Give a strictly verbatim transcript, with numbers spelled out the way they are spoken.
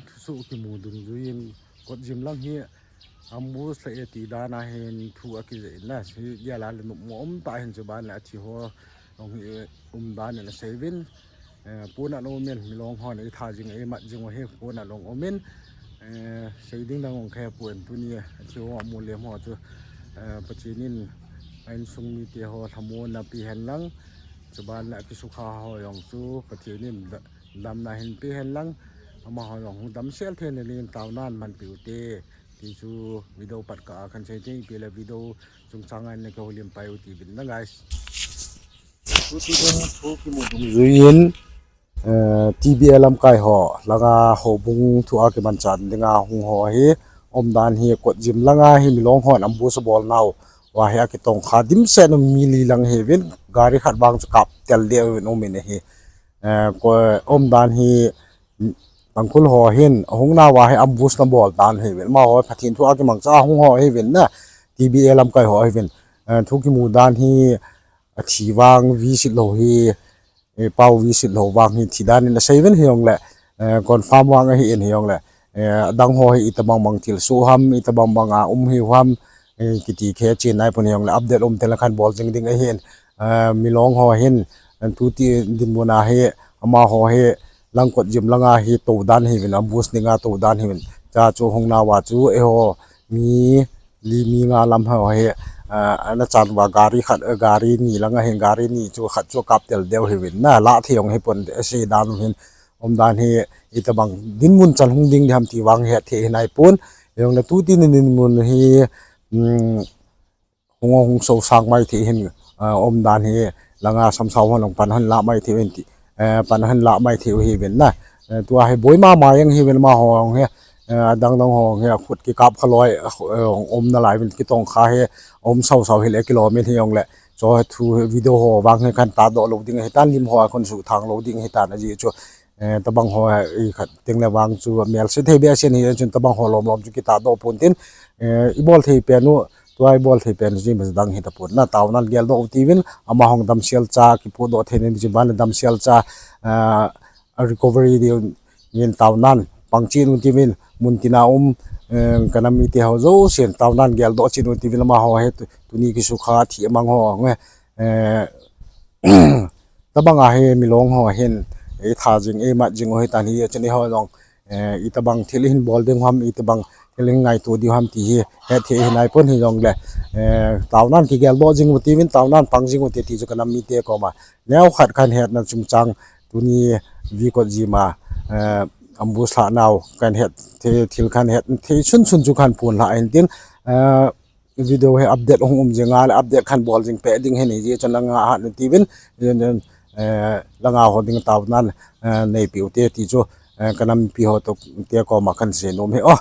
Thusoh kimu dungjuiyin Kotjim lang hi ambush la e ti dan a hin thu akijah in na, hi gel a le nopmo um tah hin, chuban le athi ho jong hi umdan in asei uvin. Eh, pon a um in, milong hon eitha jing, eimat jing u hi pon a um in. Eh, sei ding dang jong kahepon, tuni athi ho amu lem ho chu, eh, Pathen in a insung mite ho lhamonna pe hen lang, chuban le akisukha ho jong chu Pathen in da-, damna hin pe hen lang, amaho jong hung damsel theina dingin taonan manpeh ute, ti chu video pat kah a kan sei ding, ipi le video chungchang a in na kihoulim pai u tiuvin na guys. Tuti ding thu kimu dungjuiyin, eh, T B A lamkai ho langa houbung thu a kimanchan dinga hung ho hi, umdan hi Kotjim langa hi milong hon ambush abol nau a hi akitongkha dimset u mi li lang hiuvin, gari khat vang chu kap tel deh uvin um in ahi. Eh, ko, umdan hi Tangkhul ho hin ahung nau a hi ambush na bol dan hiuvin, amaho Pathen thu a kimangcha a hung ho hiuvin na, T B A lamkai ho hiuvin. Eh, thu kimu dan hi athi vang visit lou hi, eh, pau visit lou vang hi thi dan in asei uvin, hijongle, eh, confirm vang ahi in hijongle, eh, adang ho hi itobang bang thilsoh ham, itobang bang a um hiu ham, eh, kiti khe chen naipon, hijongle update um teng le khan bol jing ding ahin, eh, milong ho hin, eh, tuti dinmun a hi, amaho hi lang Kotjim langa hi tou dan hiuvin, ambush dinga tou dan hiuvin. Cha chu hung nau a chu eiho mi li mi nga lam ho hi, eh, ana chan uva gari khat, eh, gari ni lang ahin, gari ni chu khat chu kap tel deu hiuvin na, la thei jong hipon, asei dan u hin. Umdan hi itobang dinmun chan hung ding diham ti vang hetthei hi naipon. Hijongle tuti ni dinmun hi, um, hung, hung sosang mai thei hin, eh, umdan hi langa samsau hon jong pan hon la mai thei uvin ti, eh, pan hon la mai thei u hiuvin na. Eh, tua hi boi mama jeng hiuvin, amaho jong hi, eh, adang dang ho jong hi akhut kikap kha loi, eh, um nalai uvin, kitongkha hi um sausau hile kilom in hijongle, chu thu video ho vang hi kan tahdoh lou ding ahitan, lim ho a kon suhthang lou ding ahitan, ajeh chu, eh, tobang ho, eh, ikhat teng le vang chu melse thei behseh in ahi chun tobang ho lom lom chu kitahdoh pon tin, eh, ibol thei pen u, tua ibol thei pen u chu imacha dang hitapon na, taonan geldoh u tiuvin, amaho jong damsel cha kipodoh theina ding, chuban le damsel cha, eh, a recovery diu in taonan pang chen u tiuvin, mun tina um, eh, ka nam mite ho jousen taonan geldoh chen u tiuvin, amaho hi tu-, tuni kisukha thi amang ho, eh, tobang a hi milong ho hin eitha jing, eimat jing u hitan, hijeh chun eiho jong, eh, itobang thil ihin bol ding u ham, itobang thil ihin ngaito diu ham ti hi hetthei hi naipon, hijongle, eh, taonan kigeldoh jing u tiuvin, taonan pang jing u ti, ti chu ka nam mite koma neokhat kahin hetna chungchang, tuni V Kotjim a, eh, ambush lhah nau kahin hetthei, thil kahin hetthei chunchun chu kahin phonlhah in tin, eh, video hi update hung um jing a le update kahin bol jing peh ding ahin, hijeh chun langa ahat u tiuvin, jen, jen, eh, langa ho ding taonan, eh, neipeh u te ti chu, eh, ka nam mipi ho toh te koma kahin seinom ahi. Oh,